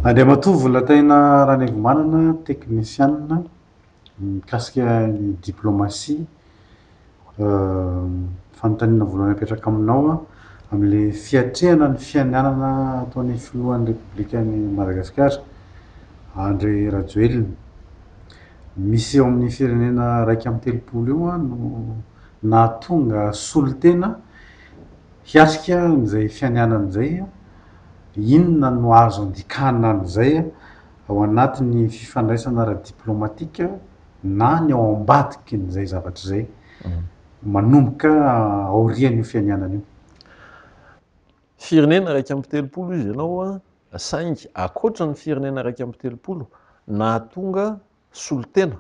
Andriamatoa Volataina Ranaivomanana, teknisianina mikasika ny diplomasia. Fanontaniana voalohany apetraka aminao amin'ilay fiatrehana ny fianianana ataon'ny filohan'ny Repoblikan'i Madagasikara, Andry Rajoelina. Misy eo amin'ny firenena 31 eo no nahatonga solontena hiatrika an'izay fianianana izay. Inona no azo andikana an'izay ao anatin'ny fifandraisana ara-diplomatika na ny ao ambadikin'izay zavatra izay manomboka aorian'io fianianana io? Firenena 31 izy ianao saingy ankoatra ny firenena 31 nahatonga solontena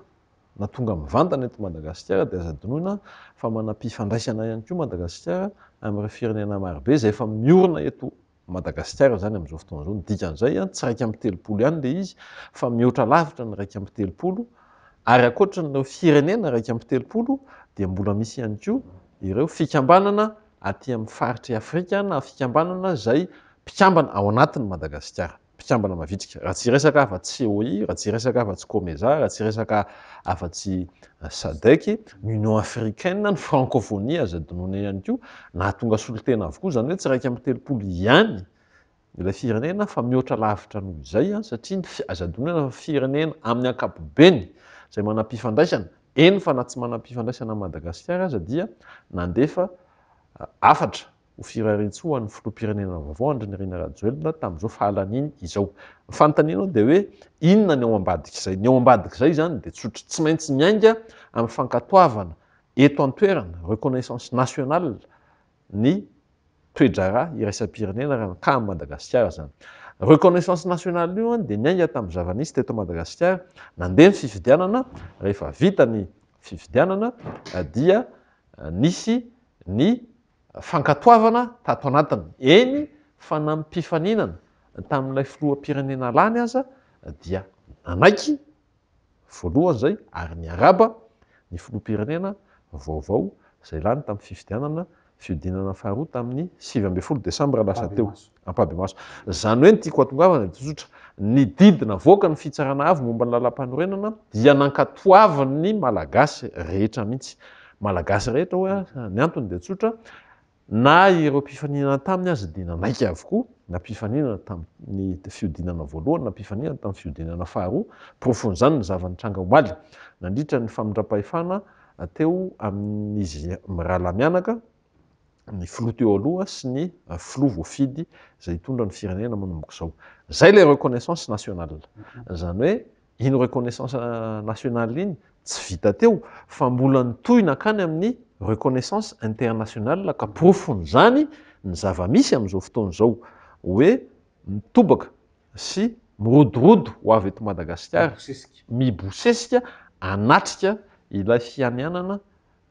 na tonga mivantana eto Madagasikara dia aza adinoina fa manam-pifandraisana ihany koa Madagasikara amin'ireo firenena marobe izay efa miorina eto Madagasikara izany amin'izao fotoana izao. Ny dikan'izay tsy 31 ihany ilay izy fa mihoatra lavitra ny 31 ary ankoatran'ireo firenena 31 dia mbola misy ihany koa ireo fikambanana aty amin'ny faritr'i Afrika na fikambanana izay mpikambana ao anatin'i Madagasikara. Mpikambana mavitrika. Raha tsy hiresaka afa-tsy COI, raha tsy hiresaka afa-tsy Comesa, raha tsy hiresaka afa-tsy Sadec, ny Union Africaine, ny Francophonie aza adinoina ihany koa, nahatonga solontena avokoa, izany hoe tsy 31 ihany ilay firenena fa mihoatra lavitra noho izay, satria ny aza adinoina fa firenena amin'ny ankapobeny izay manam-pifandraisana, eny fa na tsy manam-pifandraisana amin'i Madagasikara aza dia nandefa hafatra ho firariantsoa ho an'ny filoham-pirenena vaovao Andry Nirina Rajoelina tamin'izao fahalaniany izao. Ny fanontanianao dia hoe inona ny ao ambadik'izay? Ny ao ambadik'izay izany dia tsotra, tsy maintsy miainga amin'ny fankatoavana eto an-toerana, reconnaissance nationale, ny toe-draharaha iraisam-pirenena raha ny cas amin'i Madagasikara izany. Reconnaissance nationale io dia niainga tamin'ny zava-nisy teto Madagasikara, nandeha ny fifidianana, rehefa vita ny fifidianana dia nisy ny fankatoavana tato anatiny. Eny fa na ny mpifaninana tamin'ilay filoham-pirenena lany aza dia nanaiky voalohany izay ary niarahaba ny filoham-pirenena vaovao izay lany tamin'ny fifidianana fihodinana faharoa tamin'ny 19 desambra lasa teo. Ampahibemaso. Izany hoe ny tiako hatongavana dia tsotra, ny didy navoakan'ny Fitsarana Avo momba ny Lalàmpanorenana dia nankatoavin'ny Malagasy rehetra mihitsy. Malagasy rehetra hoy aho, ny antony dia tsotra, na ireo mpifaninana taminy aza dia nanaiky avokoa, na mpifaninana tamin'ny fihodinana voalohany na mpifaninana tamin'ny fihodinana faharoa. Porofon'izany ny zava-nitranga omaly nandritra ny famindram-pahefana teo amin'izy mirahalahy mianaka, ny filoha teo aloha sy ny filoha voafidy izay hitondra ny firenena manomboka izao. Izay ilay reconnaissance nationale. Izany hoe iny reconnaissance nationale iny tsy vita teo fa mbola nitohy nankany amin'ny reconnaissance internationale ka porofon'izany ny zava-misy amin'izao fotoana izao hoe mitobaka sy mirodorodo ho avy eto Madagasikara, mibosesika hanatrika ilay fianianana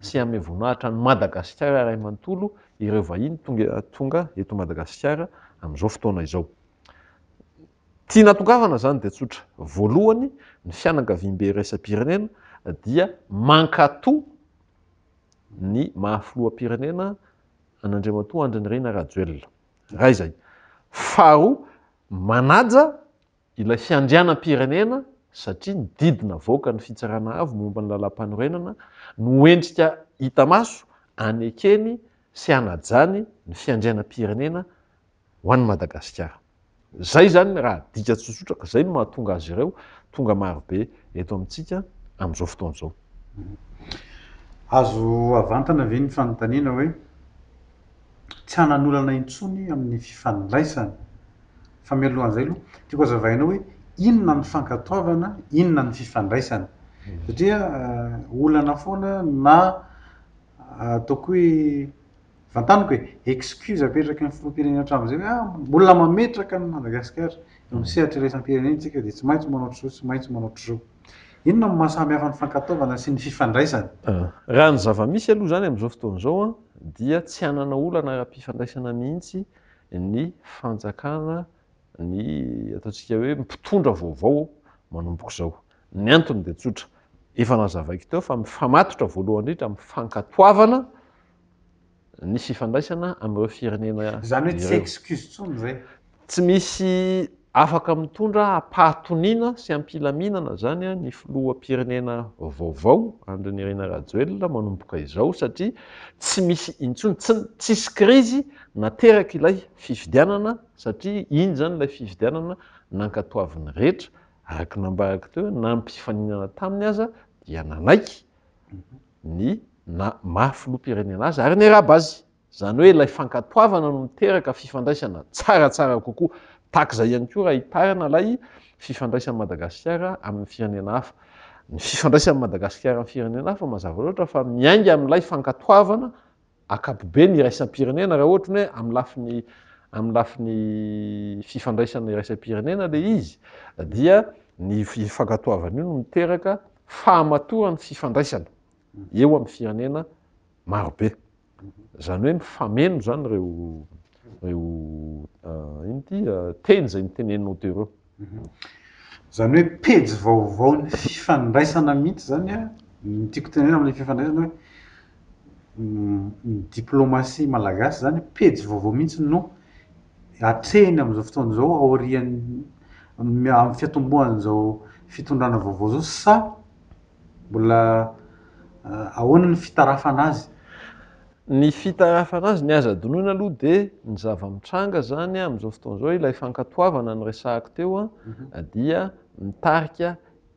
sy hanome voninahitra an'i Madagasikara iray manontolo ireo vahiny tonga tonga eto Madagasikara amin'izao fotoana izao. Tiana hatongavana izany dia tsotra. Voalohany, ny fianakaviambe iraisam-pirenena dia mankato ny maha filoham-pirenena an'Andriamatoa Andry Nirina Rajoelina. Iray izay. Faharoa, manaja Ilay fiandrianam-pirenena satria ny didy navoakan'ny Fitsarana Avo momba ny Lalàmpanorenana no endrika hita maso anekeny sy anajany ny fiandrianam-pirenena ho an'i Madagasikara. Izay izany raha adika tsotsotra ka izay no mahatonga azy ireo tonga marobe eto amintsika amin'izao fotoana izao. Azo avantana ve ny fanontaniana hoe tsy hanan'olana intsony amin'ny fifandraisana Fa mialohan'izay aloha, tiako hazavaina hoe inona ny fankatoavana, inona ny fifandraisana. Satria olana foana na ataoko hoe vantaniko e, excuse apetraky ny filoham-pirenena hatramin'izay hoe ah mbola mametraka an'i Madagasikara eo amin'ny sehatra iraisam-pirenena isika dia tsy maintsy manao ohatr'izao, tsy maintsy manao ohatr'izao. Inona no maha samy hafa ny fankatoavana sy ny fifandraisana? Raha ny zava-misy aloha izany amin'izao fotoana izao dia tsy hanana olana ara-pifandraisana mihitsy ny fanjakana ny ataontsika hoe mpitondra vaovao manomboka izao. Ny antony dia tsotra, efa nazavaiko teo fa mifamatotra voalohany indrindra amin'ny fankatoavana ny fifandraisana amin'ireo firenena Izany hoe tsy ireo. excuse intsony izay. Tsy misy. Afaka mitondra am-pahatoniana sy am-pilaminana izany ny filoham-pirenena vaovao Andry Nirina Rajoelina manomboka izao satria tsy misy intsony, tsy tsisy krizy nateraky ilay fifidianana satria iny izany ilay fifidianana nankatoavin'ny rehetra araka ny nambarako teo na ny mpifaninana taminy aza dia nanaiky ny na maha filoham-pirenena azy ary niarahaba azy. Izany hoe ilay fankatoavana no miteraka fifandraisana tsaratsara kokoa. Tahaka izay ihany koa raha hitarina ilay fifandraisan'i Madagasikara amin'ny firenena hafa. Ny fifandraisan'i Madagasikara amin'ny firenena hafa mazava loatra fa miainga amin'ilay fankatoavana ankapobeny iraisam-pirenena raha ohatra ny hoe amin'ny lafiny amin'ny lafiny fifandraisana iraisam-pirenena ilay izy dia ny fankatoavana io no miteraka fahamatoran'ny fifandraisana eo amin'ny firenena marobe. Izany hoe mifameno izany ireo ireo ino ity teny izay noteneninao teo ireo. Izany hoe pejy vaovaon'ny fifandraisana mihitsy izany an, ny tiako tenenina amin'ilay fifandraisana hoe ny diplomatie malagasy izany pejy vaovao mihitsy no atrehiny amin'izao fotoana izao aorian'ny amin'ny fiatombohan'izao fitondrana vaovao izao sa Mbola ahoana ny fitarafana azy? Ny fitarafana azy, ny azo adinoina aloha dia ny zava-mitranga izany amin'izao fotoana izao, ilay fankatoavana noresahako teo dia mitarika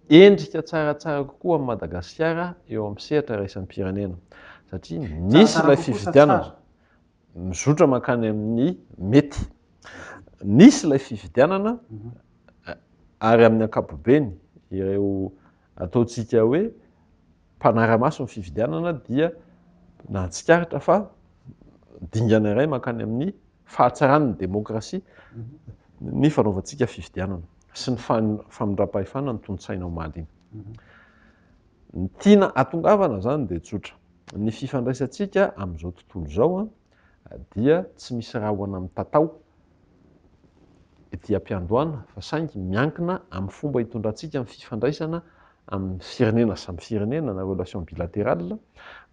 endrika tsaratsara kokoa amin'i Madagasikara eo amin'ny sehatra iraisam-pirenena. Satria nisy ilay fifidianana mizotra mankany amin'ny mety. Nisy ilay fifidianana ary amin'ny ankapobeny ireo ataontsika hoe mpanara-maso ny fifidianana dia nahatsikaritra fa dingana iray mankany amin'ny fahatsaran'ny demokrasia ny fanaovantsika fifidianana sy ny famindram-pahefana ny tontsaina omaly iny. Ny tiana hatongavana izany dia tsotra. Ny fifandraisantsika amin'izao tontolo izao dia tsy misy rahona mitatao ety am-piandohana fa saingy miankina amin'ny fomba hitondrantsika ny fifandraisana amin'ny firenena samy firenena na relation bilaterale,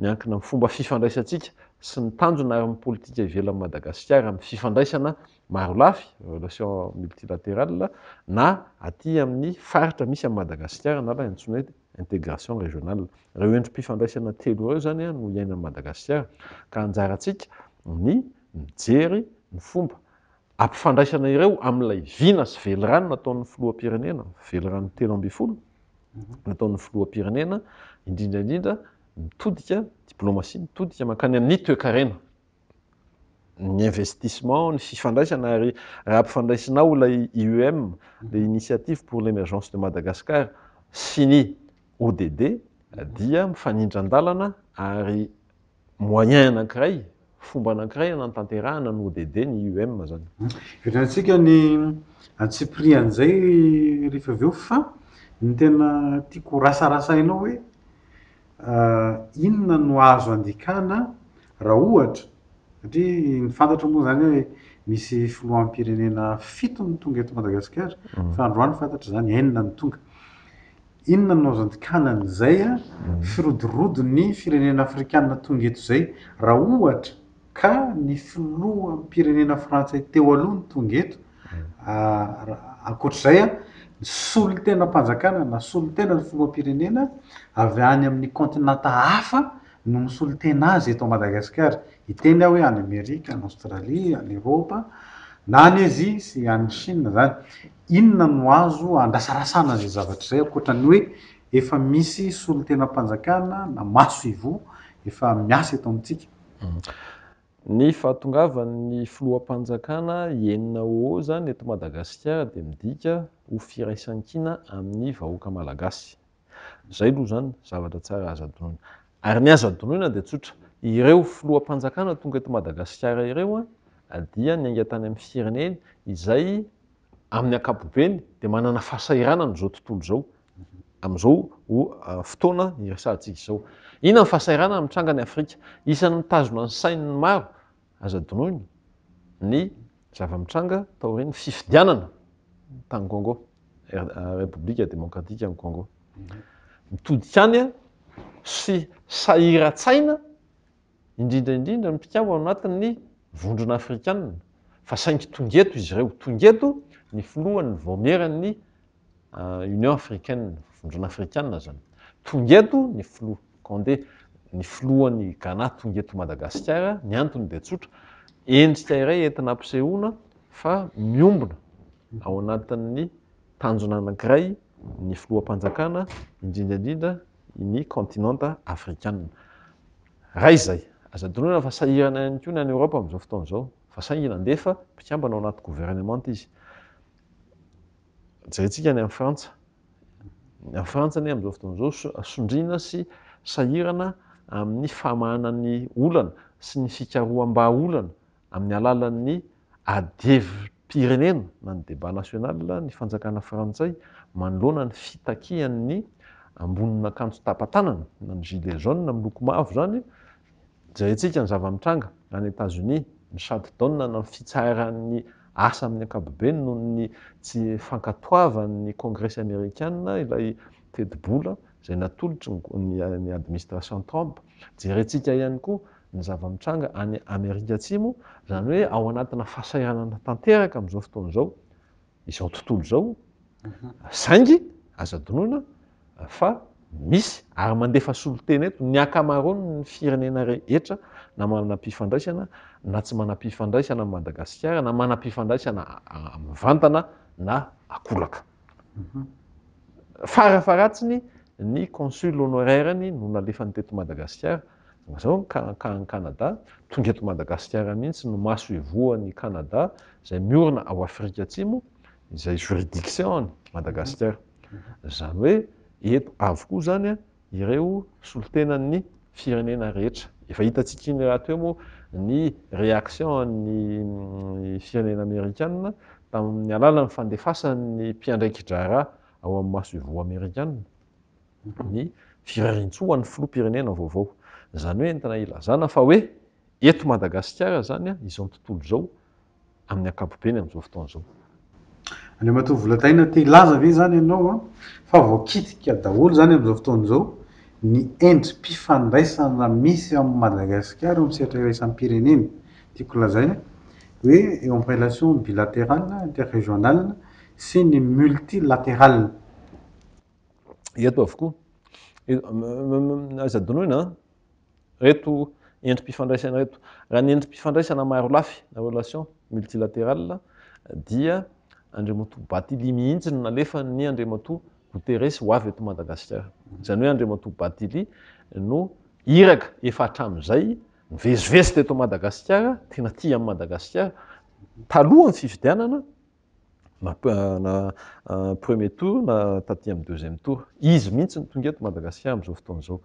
miankina amin'ny fomba fifandraisantsika sy ny tanjona ary ny politika ivelan'i Madagasikara amin'ny fifandraisana marolafy, relation multilaterale, na aty amin'ny faritra misy an'i Madagasikara na ilay antsoina hoe intégration régionale. Ireo endri-pifandraisana telo ireo izany no iainan'i Madagasikara ka anjarantsika ny mijery ny fomba ampifandraisana ireo amin'ilay vina sy velirano nataon'ny filoham-pirenena, velirano 13 nataon'ny filoham-pirenena, indrindra indrindra mitodika, diplomasia mitodika mankany amin'ny toekarena, ny investissement, ny fifandraisana ary raha ampifandraisinao ilay IEM, le initiative pour l'émergence de Madagascar sy ny ODD dia mifanindran-dalana ary Moyen anankiray, fomba anankiray hanantanterahana ny ODD ny IEM zany. Hiverenantsika ny antsipirian'izay rehefa avy eo fa ny tena tiako ho rasarasainao hoe inona no azo andikana raha ohatra, satria ny fantatro moa zany hoe misy filoham-pirenena fito no tonga eto Madagasikara fa androany fantatra zany enina no tonga. Inona no azo andikana an'izay firodorodon'ny firenena afrikana tonga eto izay raha ohatra ka ny filoham-pirenena frantsay teo aloha no tonga eto? Ankoatr'izay, ny solontenam-panjakana na solontenan'ny filoham-pirenena avy any amin'ny kaontinanta hafa no misolo tena azy eto Madagasikara. Hiteny aho hoe any Amerika, any Aostralia, any Eropa, na any Azia sy any Chine izany. Inona no azo andrasarasana izay zavatra izay ankoatra ny hoe efa misy solontenam-panjakana na maso ivoho efa miasa eto amintsika? Ny fahatongavan'ny filoham-panjakana enina OO izany eto Madagasikara dia midika ho firaisankina amin'ny vahoaka malagasy. Izay aloha izany zavatra tsara azo adinoina. Ary ny azo adinoina dia tsotra, ireo filoham-panjakana tonga eto Madagasikara ireo dia niainga tany amin'ny fireneny izay amin'ny ankapobeny dia manana fahasahiranana izao tontolo izao amin'izao fotoana iresahantsika izao. Inona ny fahasahiranana mitranga any Afrika? Isan'ny mitazona ny sain'ny maro, aza adinoina, ny zava-mitranga taorian'ny fifidianana tany Congo, Repoblika Demokratikan'i Congo. Mitodika any sy sahiran-tsaina indrindra indrindra ny mpikambana ao anatin'ny vondrona afrikanina fa saingy tonga eto izy ireo, tonga eto ny filohan'ny vaomieran'ny Union Africaine, Vondrona Afrikana izany. Tonga eto ny filoha Condé, ny filohan'i Ghana tonga eto Madagasikara, ny antony dia tsotra, endrika iray entina ampisehoana fa miombona ao anatin'ny tanjona anankiray ny filoham-panjakana, indrindra indrindra ny kontinanta afrikana. Iray izay. Aza adinoina fa sahirana ihany koa ny any Eoropa amin'izao fotoana izao, fa saingy nandefa mpikambana ao anaty governemanta izy. Jerentsika ny any Frantsa. Ny any Frantsa anie amin'izao fotoana izao sondriana sy sahirana amin'ny famahana ny olana sy ny fikaroham-bahaolana amin'ny alalan'ny adihevim-pirenena na ny débat national ny fanjakana frantsay manoloana ny fitakian'ny ambonin'akanjo tapa-tanana na ny gilet jaune miloko mavo izany. Jerentsika ny zava-mitranga any Etazonia, ny shutdown na ny fitsaharan'ny asa amin'ny ankapobeny noho ny tsy fankatoavan'ny Kongresy Amerikana ilay tetibola izay natolotry ny administration Trump. Jerentsika ihany koa ny zava-mitranga any Amerika Atsimo, izany hoe ao anatina fahasahiranana tanteraka amin'izao fotoana izao izao tontolo izao, saingy aza adinoina fa misy ary mandefa solontena eto ny ankamaroan'ny firenena rehetra na manam-pifandraisana na tsy manam-pifandraisana amin'i Madagasikara na manam-pifandraisana mivantana na akolaka. Farafaharatsiny ny consul honoraire-ny no nalefany teto Madagasikara, zao ka any Canada, tonga eto Madagasikara mihitsy no maso ivohon'i Canada izay miorina ao Afrika Atsimo, izay juridiction-ny Madagasikara. Izany hoe eto avokoa izany ireo solontenan'ny firenena rehetra. Efa hitantsika iny rahateo moa ny réaction an'ny firenena amerikana tamin'ny alalan'ny fandefasan'ny mpiandraiki-draharaha ao amin'ny masoivoho amerikana ny firariantsoa ho an'ny filoham-pirenena vaovao. Izany hoe entina ilazana fa hoe eto Madagasikara izany izao tontolo izao amin'ny ankapobeny amin'izao fotoana izao. Andriamatoa Volataina, te hilaza ve izany ianao fa voakitika daholo izany amin'izao fotoana izao ny endri-pifandraisana misy amin'i Madagasikara eo amin'ny sehatra iraisam-pirenena? Tiako lazaina hoe eo amin'ny relation bilaterale, interregionale sy ny multilaterale. Eto avokoa. Aza adinoina an! Reto endri-pifandraisana ireto. Raha ny endri-pifandraisana marolafy na relation multilaterale dia Andriamatoa Bathily mihitsy no nalefan'ny Andriamatoa Guterres ho avy eto Madagasikara. Izany hoe Andriamatoa Bathily no iraka efa hatramin'izay nivezivezy teto Madagasikara, tena tia an'i Madagasikara, talohan'ny fifidianana, na na premier tour na taty amin'ny deuxième tour. Izy mihitsy no tonga eto Madagasikara amin'izao fotoana izao.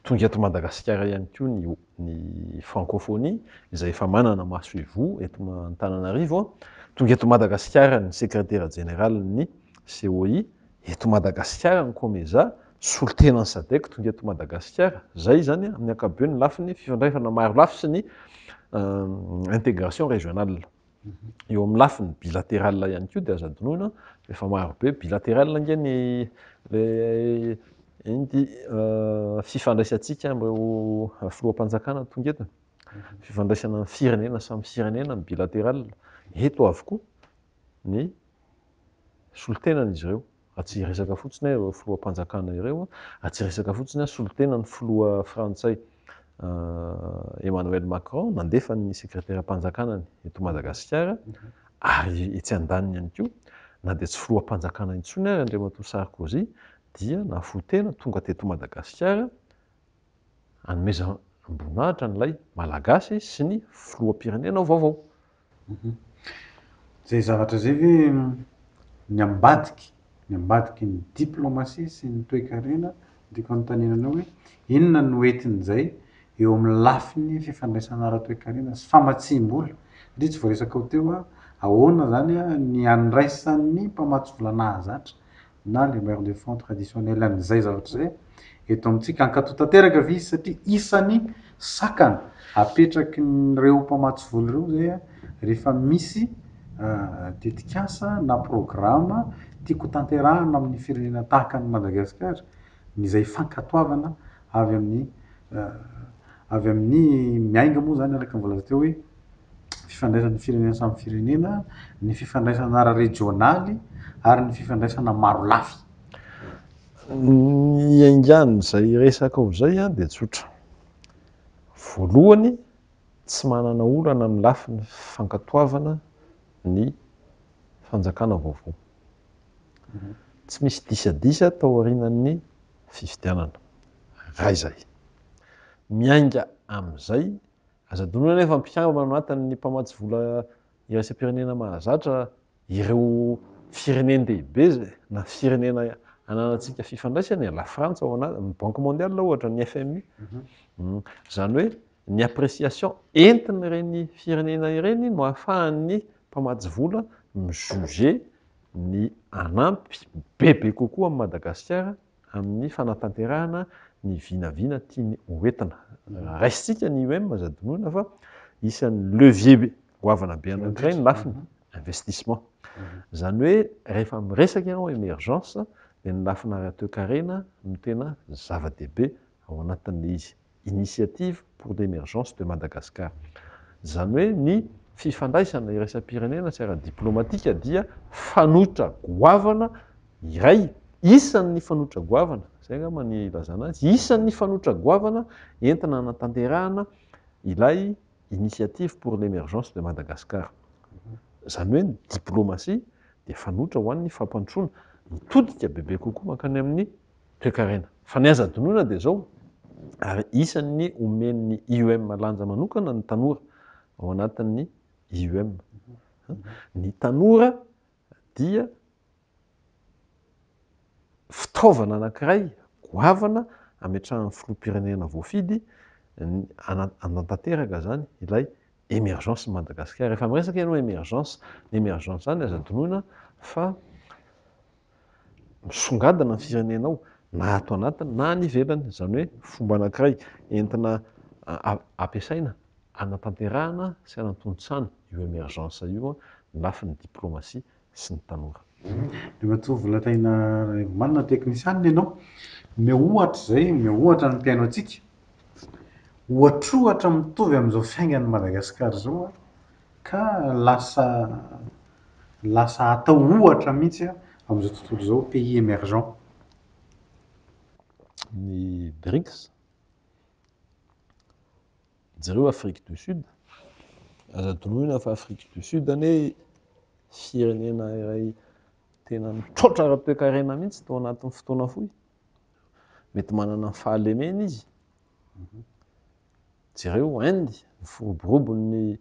Tonga eto Madagasikara ihany koa ny ny francophonie izay efa manana masoivoho eto Antananarivo. Tonga eto Madagasikara ny sekretera jeneralin'ny COI. Eto Madagasikara ny Comesa, solontenan'ny Sadec tonga eto Madagasikara. Izay izany amin'ny ankapobeny ny lafiny fifandraisana marolafy sy ny intégration régionale. Eo amin'ny lafiny bilatéral ihany koa dia aza adinoina fa efa maro be bilatéral ange ny le ino ity fifandraisantsika amin'ireo filoham-panjakana tonga eto e. Fifandraisana amin'ny firenena samy firenena ny bilatéral. Eto avokoa ny solontenan'izy ireo. Raha tsy hiresaka fotsiny aho ireo filoham-panjakana ireo, raha tsy hiresaka fotsiny aho solontena ny filoha frantsay Emmanuel Macron nandefa ny sekreteram-panjakanany eto Madagasikara ary etsy andaniny ihany koa na dia tsy filoham-panjakana intsony ary Andriamatoa Sarkozy dia nahafoy tena tonga teto Madagasikara hanomezam-boninahitra an'ilay Malagasy sy ny filoham-pirenena vaovao. Izay zavatra izay ve ny ambadiky, ny ambadiky ny diplomasia sy ny toekarena no tiako hanontaniana anao hoe inona no entin'izay eo amin'ny lafiny fifandraisana ara-toekarena sy famatsiam-bola satria tsy voaresakao teo hoe ahoana izany ny andraisan'ny mpamatsy vola nahazatra na les bailleurs de fonds traditionnels an'izay zavatra izay eto amintsika. Hankatò tanteraka ve izy satria isan'ny sakana apetrakin'ireo mpamatsy vola ireo izay rehefa misy tetikasa na programa tiako tanterahana amin'ny firenena tahaka an'i Madagasikara ny izay fankatoavana avy amin'ny avy amin'ny miainga moa izany araka ny voalaza teo hoe. fifandraisan'ny firenena samy firenena, ny fifandraisana ara-rejionaly ary ny fifandraisana maro lafy. Ny iaingan'izay resaka ao izay dia tsotra. Voalohany, tsy manana olana amin'ny lafiny fankatoavana ny fanjakana vaovao. Tsy misy disadisa taorianan'ny fifidianana. Raha izay. Miainga amin'izay, aza adinoina anefa mpikambana anatin'ny mpamatsy vola iraisam-pirenena mahazatra ireo firenen-dehibe izay na firenena ananantsika fifandraisana e, la Frantsa ao anaty, ny Banque mondiale ohatra, ny FMI. Izany hoe ny appréciation entin'ireny firenena ireny no ahafahan'ny mpamatsy vola mi-juger ny hanampy bebe kokoa an'i Madagasikara amin'ny fanatanterahana ny vinavina tiany ho entina. Raha raisintsika ny IEM, aza adinoina fa isan'ny levier goavana be anankiray ny lafiny investissement. Izany hoe rehefa miresaka ianao émergence dia ny lafiny ara-toekarena no tena zava-dehibe ao anatin'ilay izy. Initiative pour l'émergence de Madagascar. Izany hoe ny fifandraisana iraisam-pirenena sy ara-diplomatika dia fanoitra goavana iray, isan'ny fanoitra goavana, izay angamba ny ilazana azy, isan'ny fanoitra goavana entina hanatanterahana ilay Initiative pour l'émergence de Madagascar. Izany hoe ny diplomasia dia fanoitra ho an'ny fampandrosoana, mitodika bebe kokoa mankany amin'ny toekarena. Fa ny aza adinoina dia izao, ary isan'ny omen'ny IEM lanja manokana ny tanora ao anatin'ny IEM. Ny tanora dia fitaovana anankiray goavana ametrahan'ny filoham-pirenena voafidy hanatanteraka izany ilay émergence Madagasikara. Rehefa miresaka ianao émergence, ny émergence izany aza adinoina fa misongadina ny firenenao na ato anatiny na any ivelany, izany hoe fomba anankiray entina ampiasaina hanatanterahana sy hanatontosana io émergence io ny lafiny diplomatie sy ny tanora. Andriamatoa Volataina Raivomanana, teknisianina ianao, omeo ohatra izay, omeo ohatra ny mpihaino antsika, ohatrohatra mitovy amin'izao fiaingan'i Madagasikara izao ka lasa lasa atao ohatra mihitsy amin'izao tontolo izao, pays émergent. Ny BRICS, jereo Afrique du Sud, aza adinoina fa Afrique du Sud anie firenena iray tena mitroatra ara-toekarena mihitsy tao anatin'ny fotoana fohy. Mety manana ny fahalemeny izy. Jereo Inde, ny firoborobon'ny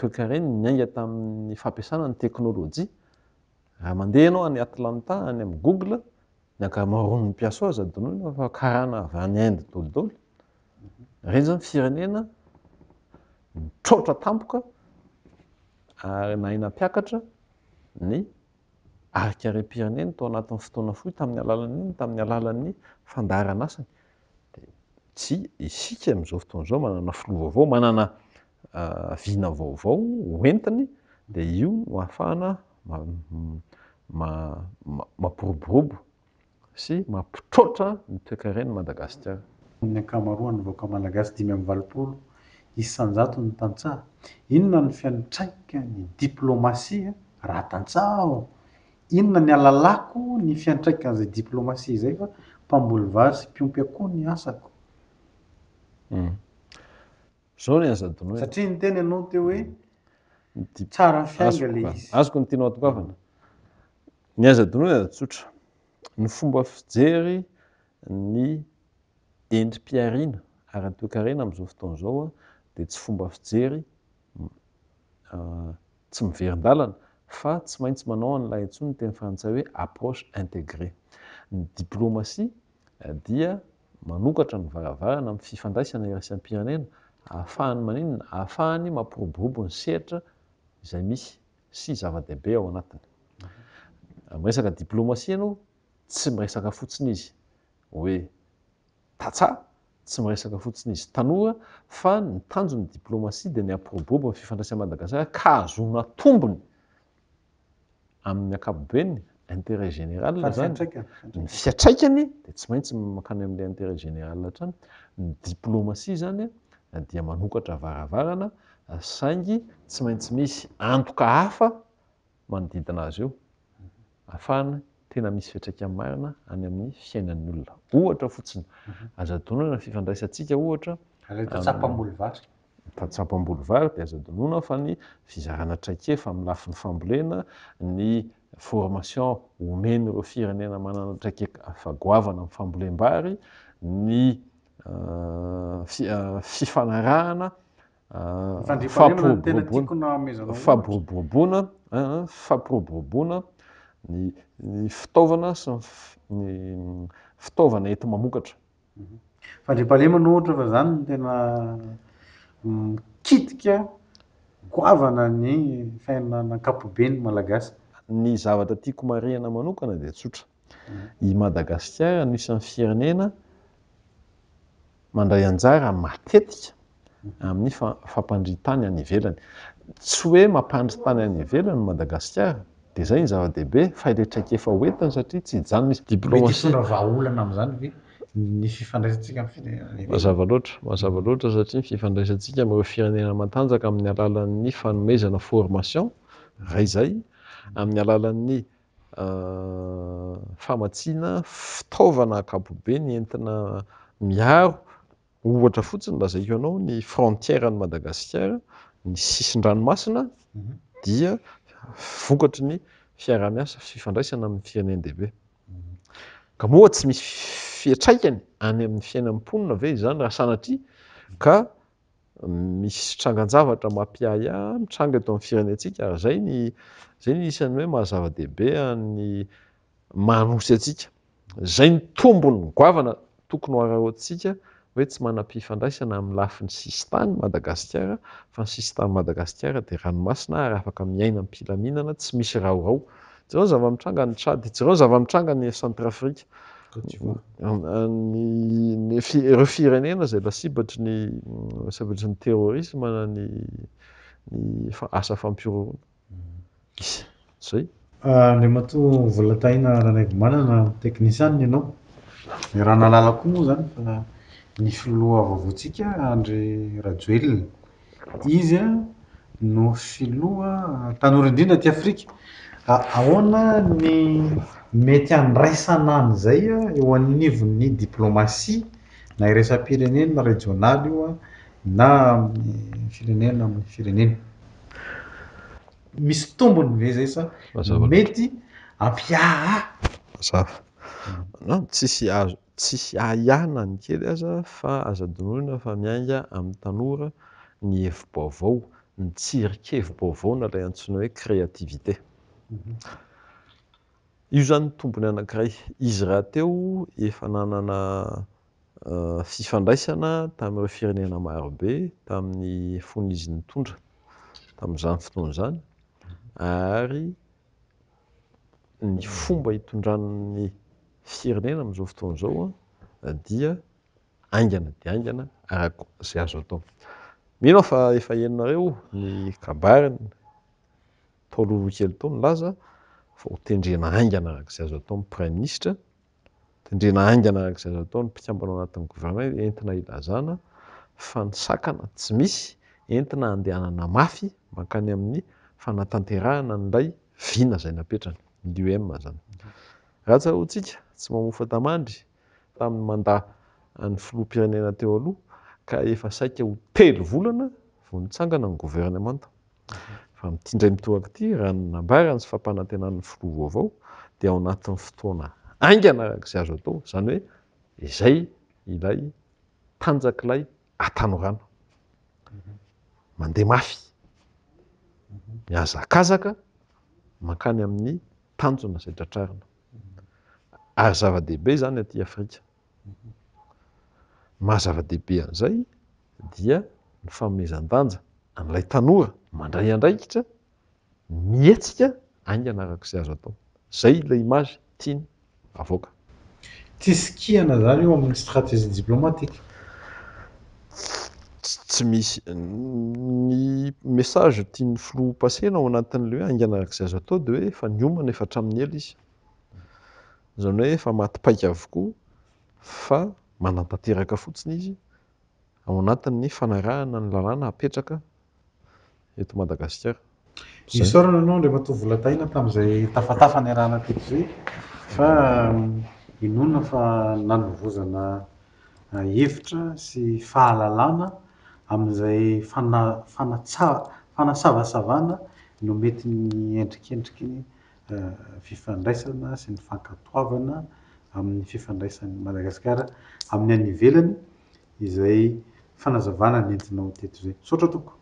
toekareny niainga tamin'ny fampiasana ny teknolojia. Raha mandeha ianao any Atlanta, any amin'ny Google, ny ankamaroan'ny mpiasa ao aza adinoina fa karana avy any Inde daholo. Ireny izany firenena mitroatra tampoka ary nahay nampiakatra ny arikarem-pireneny tao anatin'ny fotoana fohy tamin'ny alalan'ny inona? Tamin'ny alalan'ny fandaharan'asany. Dia tsy isika amin'izao fotoana izao manana filoha vaovao, manana vina vaovao hoentiny, dia io no ahafahana mampiroborobo sy mampitroatra ny toekaren'i Madagasikara. Ny ankamaroan'ny vahoaka malagasy, 85% ny tantsaha. Inona ny fiantraikan'ny diplomasia raha tantsaha aho? Inona ny alalako ny fiantraikan'izay diplomasia izay fa mpamboly vary sy mpiompy akoho ny asako? Zao ny azo adinoina. Satria niteny ianao teo hoe tsara fiainga le izy. Azoko ny tianao atongavana. Ny azo adinoina dia tsotra. Ny fomba fijery ny endri-pihariana ara-toekarena amin'izao fotoana izao dia tsy fomba fijery tsy miverin-dalana fa tsy maintsy manao an'ilay antsoin'ny teny frantsay hoe approche intégrée. Ny diplomatie dia manokatra ny varavarana amin'ny fifandraisana iraisam-pirenena ahafahany maninona? Ahafahany mampiroborobo ny sehatra izay misy sy zava-dehibe ao anatiny. Miresaka diplomasia ianao, tsy miresaka fotsiny izy hoe tantsaha, tsy miresaka fotsiny izy tanora, fa ny tanjon'ny diplomasia dia ny hampiroborobo ny fifandraisan'i Madagasikara ka hahazoana tombony amin'ny ankapobeny, intérêt général izany, ny fiantraikany dia tsy maintsy mankany amin'ilay intérêt général hatrany. Ny diplomasia izany dia manokatra varavarana Saingy tsy maintsy misy antoka hafa manodidina azy io ahafahana tena misy fiantraikany marina any amin'ny fiainan'ny olona. Ohatra fotsiny, aza adinoina ny fifandraisantsika ohatra Ilay tantsaha mpamboly vary. Tantsaha mpamboly vary dia aza adinoina fa ny fizarana traikefa amin'ny lafiny fambolena, ny formation omen'ireo firenena manana traikefa goavana amin'ny fambolem-bary, ny fifanarahana fampiroboroboana fampiroboroboana ny ny fitaovana sy ny fitaovana enti-mamokatra. Fandriampahalemana ohatra fa zany no tena mikitika goavana ny fiainana ankapoben'ny Malagasy. Ny zavatra tiako marihana manokana dia tsotra, i Madagasikara no isan'ny firenena mandray anjara matetika amin'ny fampandrin-tany any ivelany. Tsy hoe mampandry tany any ivelany Madagasikara, dia izay ny zava-dehibe, fa ilay traikefa ho entiny satria tsy hijanona izy. Mety Diplomatie. hitondra vahaolana amin'izany ve ny fifandraisantsika amin'ny firenena any ivelany? Mazava loatra, mazava loatra satria ny fifandraisantsika amin'ireo firenena matanjaka amin'ny alalan'ny fanomezana formation, iray izay, amin'ny alalan'ny famatsiana fitaovana ankapobeny entina miaro, ohatra fotsiny lazaiko anao ny frontière an'i Madagasikara, ny sisin-dranomasina dia vokatry ny fiaraha-miasa sy fifandraisana amin'ny firenen-dehibe. Ka moa tsy misy fiantraikany any amin'ny fiainan'ny mponina ve izany raha sanatria ka Misy trangan-javatra mampiahiahy mitranga eto amin'ny firenentsika ary izay ny izay ny isan'ny hoe maha zava-dehibe an'ny maha nosy antsika. Izay ny tombony goavana tokony ho araraotintsika hoe tsy manam-pifandraisana amin'ny lafiny sisintany Madagasikara fa ny sisintanin'i Madagasikara dia ranomasina ary afaka miaina am-pilaminana tsy misy raorao. Jereo ny zava-mitranga any Tchad, jereo ny zava-mitranga any Centrafrique. Ny ireo firenena izay lasibatry ny lasibatry ny terrorisme na ny ny asa fampihorohoroana. Izay. Andriamatoa Volatahiana Ranaivomanana, teknisianina ianao. Raha nahalala koa moa izany fa ny filoha vaovaontsika Andry Rajoelina. Izy no filoha tanora indrindra aty Afrika. Ahoana ny mety handraisana an'izay eo anivon'ny diplomasia na iraisam-pirenena na rejionaly io na amin'ny firenena amin'ny firenena? Misy tombony ve zay sa mety hampiahaha? Mazava. Non, tsisy azo Tsisy ahiahy na ny kely aza fa aza adinoina fa miainga amin'ny tanora ny hevi-baovao, ny tsirin-kevi-baovao na ilay antsoina hoe créativité. Io izany ny tombony anankiray. Izy rahateo efa nanana fifandraisana tamin'ireo firenena marobe tamin'ny fony izy nitondra tamin'izany fotoana izany ary ny fomba hitondrany ny firenena amin'izao fotoana izao dia haingana dia haingana araka izay azo atao. Mino aho fa efa henonareo ny kabariny tao alohaloha kely tao nilaza fa ho tendrena haingana araka izay azo atao ny praiminisitra, tendrena haingana araka izay azo atao ny mpikambana ao anatin'ny gouvernement entina hilazana fa ny sakana tsy misy entina handehanana mafy mankany amin'ny fanatanterahana an'ilay vina izay napetrany, ny UM izany. Raha tsaroantsika, tsy mamofa tamandry tamin'ny mandat an'ny filoham-pirenena teo aloha ka efa saika ho telo volana vao nitsangana ny governemanta. Fa amin'ity indray mitoraka ity, raha ny nambarany sy fampanantenan'ny filoha vaovao dia ao anatin'ny fotoana haingana araka izay azo atao, izany hoe izay ilay tanjak'ilay hatanorana. Mandeha mafy, mihazakazaka mankany amin'ny tanjona izay tratrarina. Ary zava-dehibe izany aty Afrika. Ny maha zava-dehibe an'izay dia ny fanomezan-danja an'ilay tanora mandray andraikitra, mihetsika haingana araka izay azo atao. Izay ilay image tiany avoaka. Tsisy kihana zany io amin'ny stratégie diplomatique. Tsy misy. Ny message tian'ny filoha passer-na ao anatin'ilay hoe haingana araka izay azo atao dia hoe efa niomana efa hatramin'ny ela izy. Izany hoe efa maty paika avokoa fa manatanteraka fotsiny izy ao anatin'ny fanarahana ny lalàna apetraka. eto Madagasikara. Isaorana anao Andriamatoa Volatahina tamin'izay tafatafa niarahana teto izay fa inoana fa nanovozana hevitra sy fahalalana amin'izay fanasavasavana no mety ny endrikendriky ny fifandraisana sy ny fankatoavana amin'ny fifandraisan'i Madagasikara amin'ny any ivelany izay fanazavana nentinao teto izay. Misaotra tompoko.